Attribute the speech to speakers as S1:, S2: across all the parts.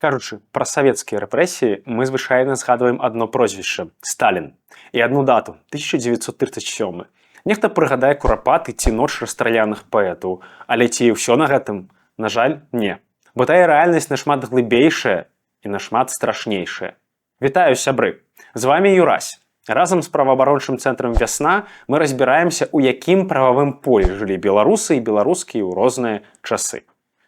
S1: Кажучы пра савецкія рэпрэсіі, мы звычайна згадваем адно прозвішча — Сталін, і адну дату — 1937. Нехта прыгадае Курапаты ці ноч расстраляных паэтаў, але ці ўсё на гэтым? На жаль, не. Бо тая рэальнасць нашмат глыбейшая і нашмат страшнейшая. Вітаю, сябры! З вамі Юрась. Разам з праваабарончым цэнтрам «Вясна» мы разбіраемся, у якім прававым полі жылі беларусы і беларускі ў розныя часы.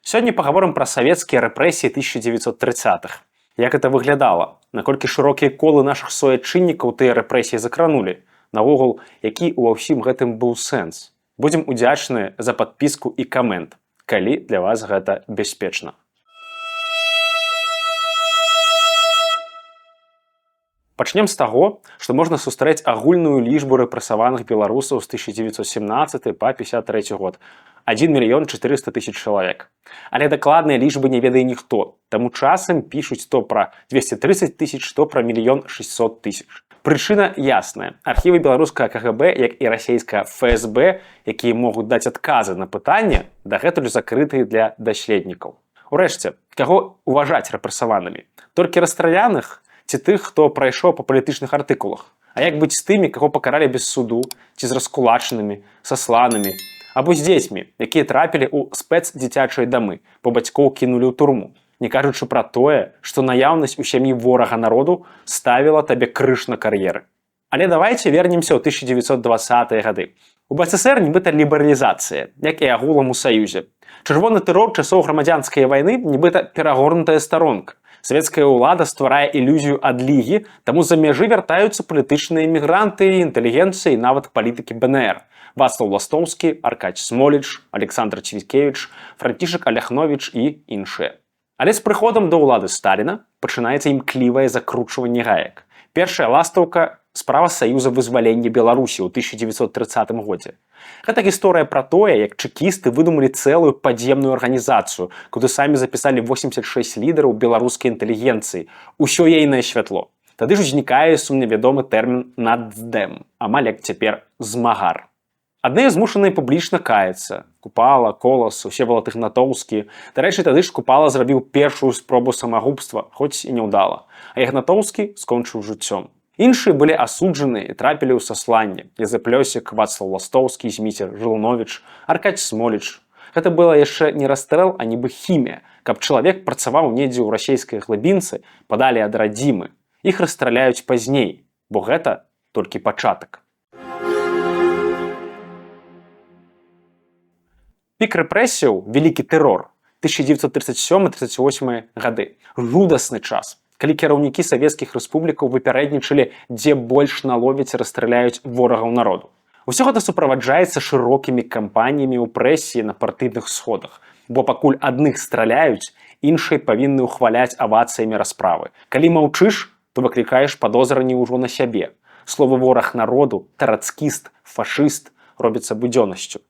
S1: Сёння пагаворым пра савецкія рэпрэсіі 1930-х. Як это выглядала? Наколькі шырокія колы нашых суайчыннікаў тыя рэпрэсіі закранулі? Наогул, які ўва ўсім гэтым быў сэнс? Будзем удзячныя за падпіску і камент, калі для вас гэта бяспечна. Пачнем з таго, што можна сустрэць агульную лічбу рэпрэсаваных беларусаў з 1917 па 53 год. 1 мільён 400 тысяч чалавек. Але дакладныя лічбы не ведае ніхто, таму часам пішуць то пра 230 тысяч, то пра 1 600 000. Прычына ясная. Архівы беларускага КГБ, як і расійскага ФСБ, якія могуць даць адказы на пытанне, дагэтуль закрытыя для даследнікаў. Урэшце, каго ўважаць рэпрэсаванымі? Толькі расстраляных ці тых, хто прайшоў па палітычных артыкулах? А як быць з тымі, каго пакаралі без суду, ці з раскулачанымі, сасланымі, або з дзецьмі, якія трапілі ў спецдзіцячыя дамы, бо бацькоў кінулі ў турму, не кажучы пра тое, што наяўнасць у сям'і ворага народу ставіла табе крыж на кар'еры. Але давайте вернемся ў 1920-е гады. У БССР нібыта лібералізацыя, як і агулам у Саюзе. Чырвоны тэрор часоў грамадзянскай вайны нібыта перагорнутая старонка. Савецкая ўлада стварае ілюзію адлігі, таму з-за мяжы вяртаюцца палітычныя эмігранты, інтэлігенцыя і нават палітыкі БНР. Вацлаў Ластоўскі, Аркадзь Смоліч, Александр Цвіткевіч, Францішак Аляхновіч і іншыя. Але з прыходам да ўлады Сталіна пачынаецца імклівае закручванне гаек. Першая ластаўка — справа Саюза вызвалення Беларусі ў 1930 годзе. Гэта гісторыя пра тое, як чэкісты выдумалі цэлую падземную арганізацыю, куды самі запісалі 86 лідараў беларускай інтэлігенцыі, усё ейнае святло. Тады ж узнікае сумневядомы тэрмін «нацдэм», амаль як цяпер «змагар». Адныя змушаныя публічна каяцца: Купала, Колас, Усевалад Ігнатоўскі. Дарэчы, тады ж Купала зрабіў першую спробу самагубства, хоць і няўдала. А Ігнатоўскі скончыў жыццём. Іншыя былі асуджаны і трапілі ў сасланне. Язэп Лёсік, Вацлаў Ластоўскі, Зміцер Жылуновіч, Аркадзь Смоліч. Гэта была яшчэ не расстрэл, а нібы хімія, каб чалавек працаваў недзе ў расійскай глыбінцы, падалі ад радзімы. Іх расстраляюць пазней, бо гэта толькі пачатак. Пік рэпрэсіяў, вялікі тэрор, 1937-38 гады. Жудасны час, калі кіраўнікі савецкіх рэспублікаў выпярэднічалі, дзе больш наловяць і расстраляюць ворагаў народу. Усё гэта суправаджаецца шырокімі кампаніямі ў прэсе, на партыйных сходах, бо пакуль адных страляюць, іншыя павінны ўхваляць авацыямі расправы. Калі маўчыш, то выклікаеш падозранні ўжо на сябе. Слова «вораг народу», «трацкіст», «фашыст» робіцца будзённасцю.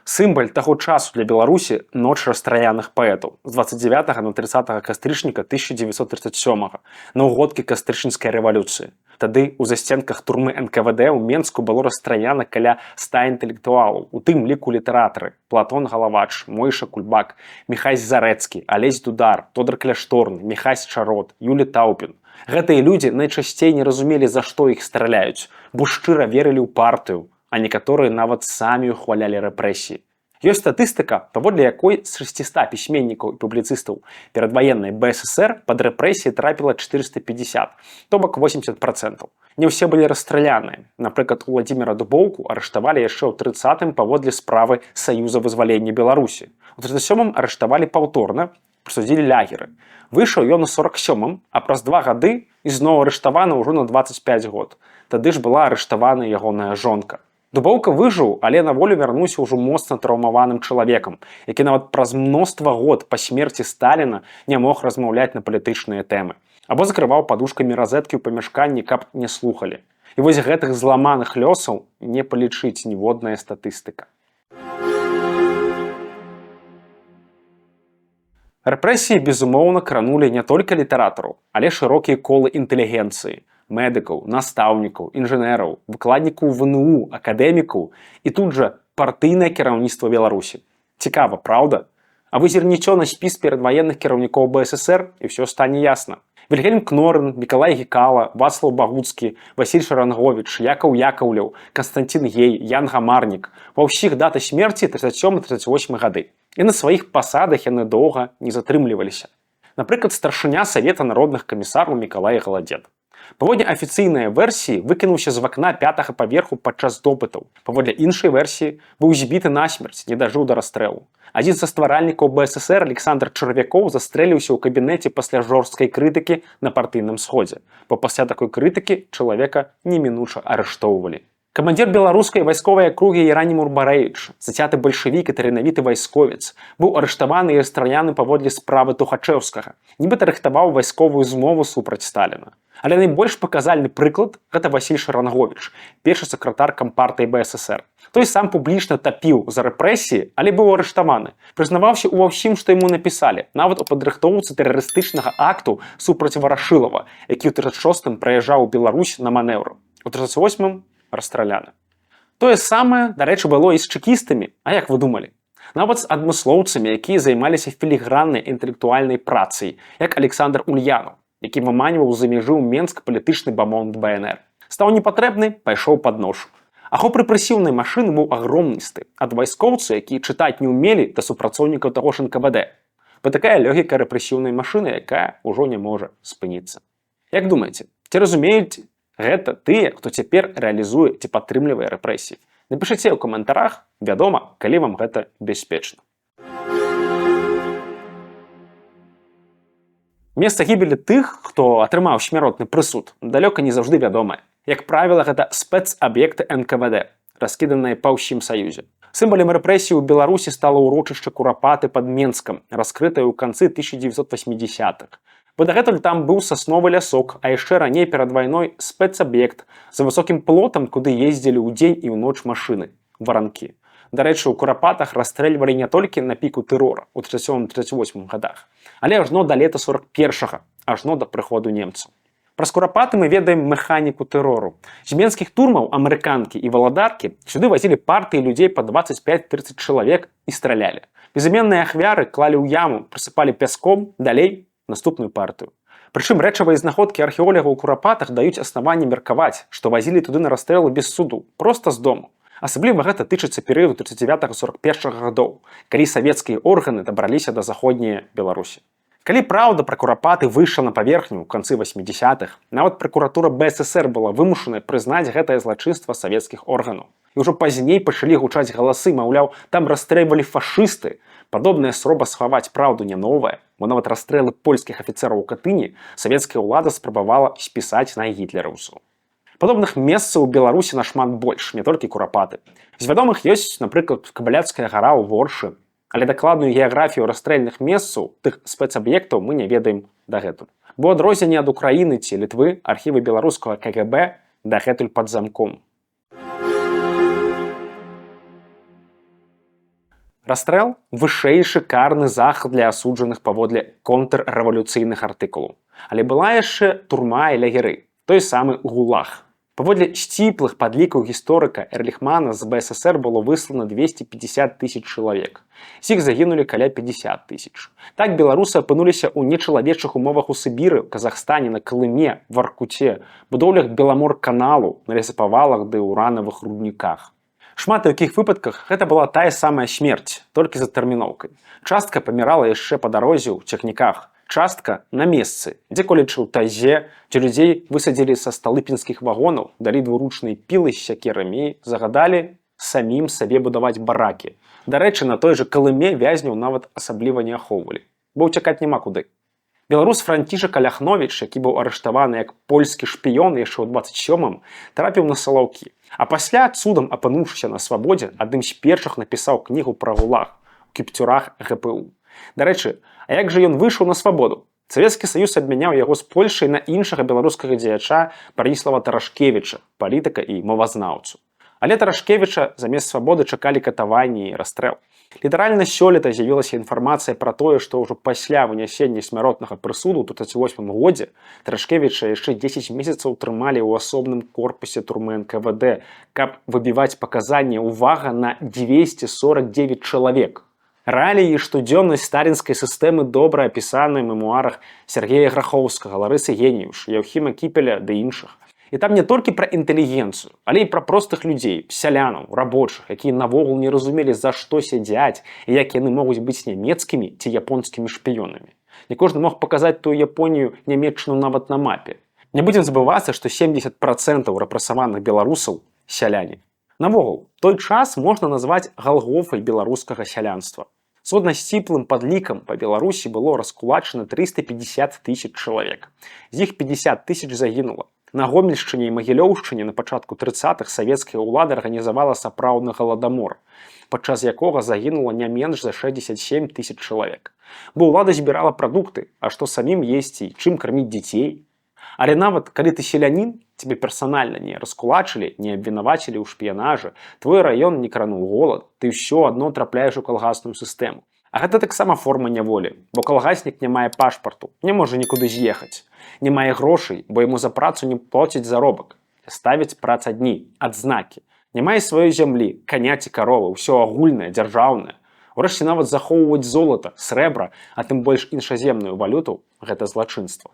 S1: Сімвал таго часу для Беларусі — ноч расстраляных паэтаў з 29 на 30 кастрычніка 1937 на ўгодкі кастрычніцкай рэвалюцыі. Тады ў засценках турмы НКВД ў Менску было расстраляна каля 100 інтэлектуалаў, у тым ліку літаратары: Платон Галавач, Мойша Кульбак, Міхась Зарэцкі, Алесь Дудар, Тодар Кляшторны, Міхась Чарот, Юлі Таўпін. Гэтыя людзі найчасцей не разумелі, за што іх страляюць, бо шчыра верылі ў партыю, а некаторыя нават самі ўхвалялі рэпрэсіі. Ёсць статыстыка, паводле якой з 600 пісьменнікаў і публіцыстаў перадваеннай БССР пад рэпрэсіі трапіла 450, то бок 80%. Не ўсе былі расстраляныя. Напрыклад, Уладзіміра Дубоўку арыштавалі яшчэ ў 30-м паводле справы Саюза вызвалення Беларусі. У 37-м арыштавалі паўторна, прысудзілі лягеры. Выйшаў ён у 47-м, а праз 2 гады ізноў арыштаваны ўжо на 25 год. Тады ж была арыштавана ягоная жонка. Дубоўка выжыў, але на волю вярнуўся ўжо моцна траўмаваным чалавекам, які нават праз мноства год па смерці Сталіна не мог размаўляць на палітычныя тэмы. Або закрываў падушкамі разэткі ў памяшканні, каб не слухалі. І вось гэтых зламаных лёсаў не палічыць ніводная статыстыка. Рэпрэсіі, безумоўна, кранулі не толькі літаратараў, але шырокія колы інтэлігенцыі, медыкаў, настаўнікаў, інжынераў, выкладнікаў ВНУ, акадэмікаў і тут жа партыйнае кіраўніцтва Беларусі. Цікава, праўда? А вы зірніце на спіс перадваенных кіраўнікоў БССР, і ўсё стане ясна. Вільгельм Кнорын, Мікалай Гікала, Вацлаў Багуцкі, Васіль Шаранговіч, Якаў Якаўлеў, Канстанцін Гей, Ян Гамарнік. Ва ўсіх дата смерці 37-38 гады. І на сваіх пасадах яны доўга не затрымліваліся. Напрыклад, старшыня Савета народных камісараў Мікалай Галадзед. Паводле афіцыйнай версіі, выкінуўся з вакна пятага паверху падчас допытаў. Паводле іншай версіі, быў збіты насмерць, не дажыў да расстрэлу. Адзін са стваральнікаў БССР Александр Чарвякоў застрэліўся ў кабінеце пасля жорсткай крытыкі на партыйным сходзе. Бо пасля такой крытыкі чалавека немінуча арыштоўвалі. Камандзір беларускай вайсковай акругі Еранім Урбарэвіч, зацяты бальшавік і таленавіты вайсковец, быў арыштаваны і расстраляны паводле справы Тухачэўскага. Нібыта рыхтаваў вайсковую змову супраць Сталіна. Але найбольш паказальны прыклад гэта Васіль Шаранговіч, першы сакратар кампартыі БССР. Той сам публічна тапіў за рэпрэсіі, але быў арыштаваны. Прызнаваўся ўва ўсім, што яму напісалі, нават у падрыхтоўцы тэрарыстычнага акту супраць Варашылава, які ў 36 прыязджаў у Беларусь на манеўру. У 38 расстраляны. Тое самае, дарэчы, было і з чэкістамі, а як вы думалі? Нават з адмыслоўцамі, якія займаліся філіграннай інтэлектуальнай працай, як Александр Ульянаў, які выманьваў за мяжы ў Менск палітычны бамонд БНР. Стаў непатрэбны, пайшоў пад нож. Ахоп рэпрэсіўнай машыны быў агромністы, ад вайскоўцаў, якія чытаць не ўмелі, да супрацоўнікаў таго ж НКВД. Бо такая логіка рэпрэсіўнай машыны, якая ўжо не можа спыніцца. Як думаеце, ці разумеюць гэта тыя, хто цяпер рэалізуе ці падтрымлівае рэпрэсіі? Напішыце ў каментарах, вядома, калі вам гэта бяспечна. Месца гібелі тых, хто атрымаў смяротны прысуд, далёка не заўжды вядомае. Як правіла, гэта спецаб'екты НКВД, раскіданыя па ўсім саюзе. Сімвалем рэпрэсій у Беларусі стала ўрочышча Курапаты пад Менскам, раскрытае ў канцы 1980-х. Бо дагэтуль там быў сасновы лясок, а яшчэ раней перад вайной спецаб'ект за высокім плотам, куды ездзілі ў дзень і ў ноч машыны, варанкі. Дарэчы, у Курапатах расстрэльвалі не толькі на піку тэрора ў 37-38 годах, але ажно да лета 41-га, ажно да прыходу немцаў. Праз Курапаты мы ведаем механіку тэрору. З менскіх турмаў Амерыканкі і Валадаркі сюды вазілі партыі людзей па 25-30 чалавек і стралялі. Безыменныя ахвяры клалі ў яму, прысыпалі пяском, далей наступную партыю. Прычым рэчавыя знаходкі археолагаў у Курапатах даюць аснаванне меркаваць, што вазілі туды на расстрэлы без суду, проста з дому. Асабліва гэта тычыцца перыяду 39-41 гадоў, калі савецкія органы дабраліся да заходняй Беларусі. Калі праўда пра Курапаты выйшла на паверхню ў канцы 80-х, нават пракуратура БССР была вымушаная прызнаць гэтае злачынства савецкіх органаў. І ўжо пазней пачалі гучаць галасы, маўляў, там расстрэльвалі фашысты. Падобная спроба схаваць праўду не новая, бо нават расстрэлы польскіх афіцэраў у Катыні савецкая ўлада спрабавала спісаць на гітлераўцаў. Падобных месцаў у Беларусі нашмат больш, не толькі Курапаты. З вядомых ёсць, напрыклад, Кабаляцкая гара ў Воршы, але дакладную геаграфію расстрэльных месцаў тых спецаб'ектаў мы не ведаем дагэтуль. Бо адрозненне ад Украіны ці Літвы, архівы беларускага КГБ дагэтуль пад замком. Расстрэл вышэйшы карны захад для асуджаных паводле контррэвалюцыйных артыкулаў. Але была яшчэ турма і лагеры, той самы ГУЛАГ. Паводле сціплых падлікаў гісторыка Эрліхмана, з БССР было выслана 250 тысяч чалавек. З іх загінулі каля 50 тысяч. Так беларусы апынуліся ў нечалавечых умовах у Сыбіры, Казахстане, на Калыме, Варкуце, будоўлях Беламор-каналу, на лесапавалах ды ўранавых рудніках. Шмат у якіх выпадках гэта была тая самая смерць, толькі за тэрміноўкай. Частка памірала яшчэ па дарозе ў цягніках, частка на месцы, дзе-колечы ў тайзе, дзе людзей высадзілі са сталыпінскіх вагонаў, далі двуручныя пілы з сякерамі, загадалі самім сабе будаваць баракі. Дарэчы, на той жа Калыме вязняў нават асабліва не ахоўвалі, бо ўцякаць няма куды. Беларус Францішак Аляхновіч, які быў арыштаваны як польскі шпіён яшчэ ў 27-м, трапіў на Салаўкі. А пасля, цудам апынуўшыся на свабодзе, адным з першых напісаў кнігу пра ГУЛАГ у кіпцюрах ГПУ. Дарэчы, а як жа ён выйшаў на свабоду? Савецкі Саюз абмяняў яго з Польшай на іншага беларускага дзеяча Барыслава Тарашкевіча, палітыка і мовазнаўцу. Але Тарашкевіча замест свабоды чакалі катаванні і расстрэл. Літаральна сёлета з'явілася інфармацыя пра тое, што ўжо пасля вынясення смяротнага прысуду ў 38 годзе Тарашкевіча яшчэ 10 месяцаў трымалі ў асобным корпусе турмы НКВД, каб выбіваць паказанні, увага, на 249 чалавек. Рэаліі і штодзённасць сталінскай сістэмы добра апісаны ў мемуарах Сергея Грахоўскага, Ларысы Геніюш, Яўхіма Кіпеля ды іншых. І там не толькі пра інтэлігенцыю, але і пра простых людзей, сялянаў, рабочых, якія навогул не разумелі, за што сядзяць і як яны могуць быць нямецкімі ці японскімі шпіёнамі. Не кожны мог паказаць тую Японію, Нямеччыну нават на мапе. Не будзем забывацца, што 70% рэпрэсаваных беларусаў сяляне. Навогул, той час можна назваць галгофай беларускага сялянства. Згодна сціплым падлікам, па Беларусі было раскулачана 350 тысяч чалавек. З іх 50 тысяч загінула. На Гомельшчыне і Магілёўшчыне на пачатку 30-х савецкая ўлада арганізавала сапраўдны галадамор, падчас якога загінула не менш за 67 тысяч чалавек. Бо ўлада збірала прадукты, а што самім есці і чым карміць дзяцей? Але нават калі ты селянін, цябе персанальна не раскулачылі, не абвінавацілі ў шпіянажы, твой раён не крануў голад, ты ўсё адно трапляеш у калгасную сістэму. А гэта таксама форма няволі, бо калгаснік не мае пашпарту, не можа нікуды з'ехаць, не мае грошай, бо яму за працу не плоцяць заробак, ставяць працадні, адзнакі, не мае сваёй зямлі, каня ці каровы, ўсё агульнае, дзяржаўнае. Урэшце, нават захоўваць золата, срэбра, а тым больш іншаземную валюту — гэта злачынства.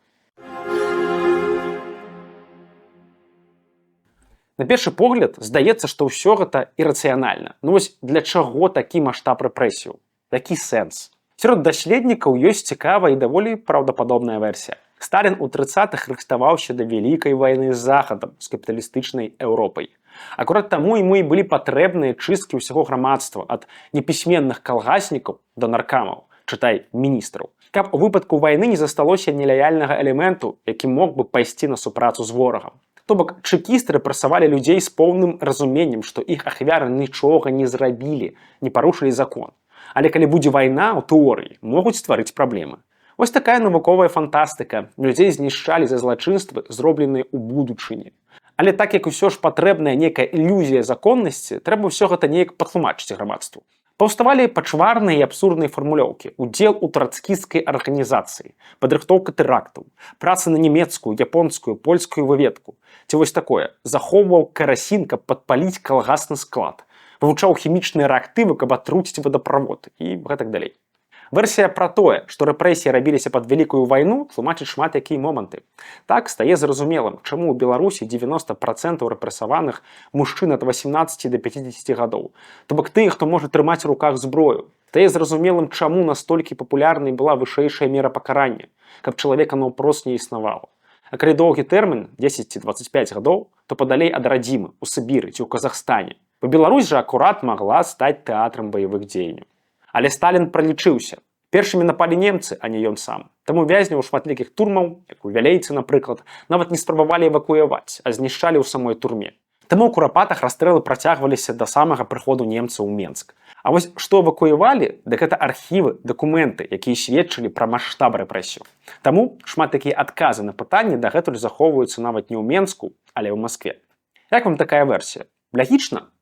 S1: На першы погляд здаецца, што ўсё гэта ірацыянальна. Ну вось для чаго такі маштаб рэпрэсіяў? Які сэнс? Сярод даследнікаў ёсць цікавая і даволі праўдападобная версія. Сталін у 30-х рыхтаваўся да вялікай вайны з Захадам, з капіталістычнай Еўропай. Акурат таму яму і былі патрэбныя чысткі ўсяго грамадства ад непісьменных калгаснікаў да наркамаў, чытай міністраў. Каб у выпадку вайны не засталося нелаяльнага элементу, які мог бы пайсці на супрацу з ворагам. То бок чэкісты рэпрэсавалі людзей з поўным разуменнем, што іх ахвяры нічога не зрабілі, не парушылі закон. Але калі будзе вайна, у тэорыі могуць стварыць праблемы. Вось такая навуковая фантастыка. Людзей знішчалі за злачынствы, зробленыя ў будучыні. Але так як усё ж патрэбная некая ілюзія законнасці, трэба ўсё гэта неяк патлумачыць грамадству. Паўставалі пачварныя і абсурдныя фармулёўкі: удзел у трацкісцкай арганізацыі, падрыхтоўка тэрактаў, праца на нямецкую, японскую, польскую выведку. Ці вось такое: захоўваў карасін, каб падпаліць калгасны склад, вывучаў хімічныя рэактывы, каб атруціць вадаправод, і гэтак далей. Версія пра тое, што рэпрэсіі рабіліся пад вялікую вайну, тлумачыць шмат якія моманты. Так стае зразумелым, чаму ў Беларусі 90% рэпрэсаваных мужчын ад 18 до 50 гадоў. То бок тыя, хто можа трымаць у руках зброю. Стае зразумелым, чаму настолькі папулярнай была вышэйшая мера пакарання, каб чалавека наўпрост не існавала. А калі доўгі тэрмін 10 ці 25 гадоў, то падалей ад радзімы, у Сыбіры ці ў Казахстане. Бо Беларусь жа акурат магла стаць тэатрам баявых дзеянняў. Але Сталін пралічыўся. Першымі напалі немцы, а не ён сам. Таму вязняў шматлікіх турмаў, як у Вялейцы, напрыклад, нават не спрабавалі эвакуяваць, а знішчалі ў самой турме. Таму ў Курапатах расстрэлы працягваліся да самага прыходу немцаў у Менск. А вось што эвакуявалі, дык гэта архівы, дакументы, якія сведчылі пра маштаб рэпрэсіяў. Таму шмат такія адказы на пытанні дагэтуль захоўваюцца нават не ў Менску, але ў Маскве. Як вам такая версія? Лагічна?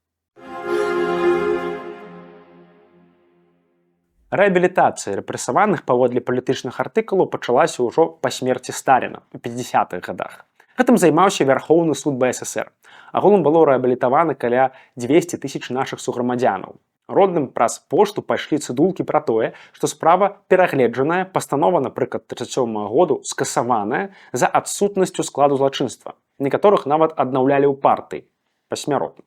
S1: Рэабілітацыя рэпрэсаваных паводле палітычных артыкулаў пачалася ўжо па смерці Сталіна ў 50-х годах. Гэтым займаўся Вярхоўны суд БССР. Агулам было рэабілітавана каля 200 тысяч нашых суграмадзянаў. Родным праз пошту пайшлі цыдулкі пра тое, што справа перагледжаная, пастанова, напрыклад, 37-го году скасаваная за адсутнасцю складу злачынства. Некаторых нават аднаўлялі ў партыі пасмяротна.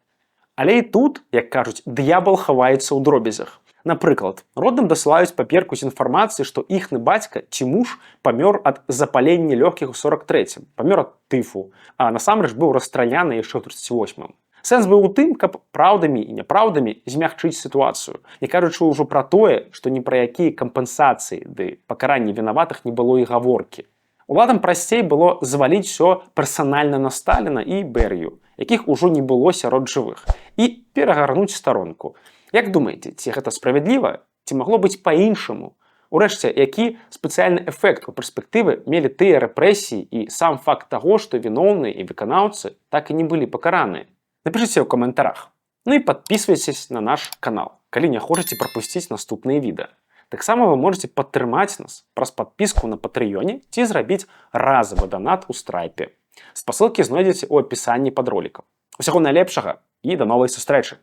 S1: Але і тут, як кажуць, д'ябал хаваецца ў дробязях. Напрыклад, родным дасылаюць паперку з інфармацыяй, што іхны бацька ці муж памёр ад запалення лёгкіх у 43-м, памёр ад тыфу, а насамрэч быў расстраляны яшчэ ў 38-м. Сэнс быў у тым, каб праўдамі і няпраўдамі змягчыць сітуацыю, не кажучы ўжо пра тое, што ні пра якія кампенсацыі ды пакаранні вінаватых не было і гаворкі. Уладам прасцей было зваліць усё персанальна на Сталіна і Берыю, якіх ужо не было сярод жывых, і перагарнуць старонку. Як думаеце, ці гэта справядліва, ці магло быць па-іншаму? Урэшце, які спецыяльны эфект у перспектывы мелі тыя рэпрэсіі і сам факт таго, што віноўныя і выканаўцы так і не былі пакараныя? Напішыце ў каментарах. Ну і подписывайтесь на наш канал, калі не хочаце прапусціць наступныя відэа. Таксама вы можете падтрымаць нас праз падпіску на Патрыёне ці зрабіць разавы данат у Страйпе. Спасылкі знойдзеце ў апісанні пад ролікам. Усяго найлепшага і да новай сустрэчы!